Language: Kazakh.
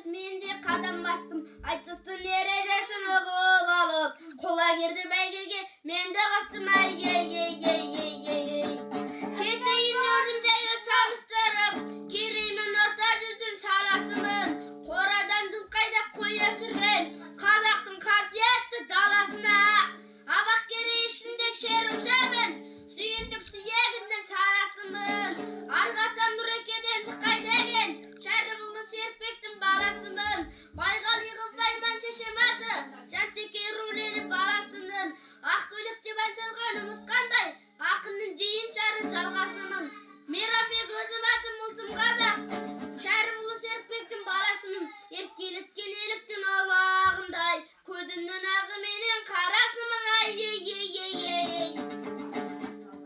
Мен де қадам бастым, айтыстың ережесін ұғып алып, Құлагерді бәйгеге мен де қостым. Ай, ей, ей, ей, ей, ей, ей. Кетейін өзім жайлы таныстырып, Кереймін, орта жүздің саласымын. Қорадан жылқы айдап, қой өсірген қазақтың қасиетті даласына. Абақ Керей ішінде шеру шебін, Сүйіндік сүйегімнің сарасымын. Арғы атам Нұрекеден Тықай деген Шәріпұлы Серікбектің баласымын. Байғали қыз Сайман шешем аты, Жантеке Рулелі баласының. Ақ көйлек деп ән салған ұмытқандай, ақынның жиеншары жалғасымын. Мейрамбек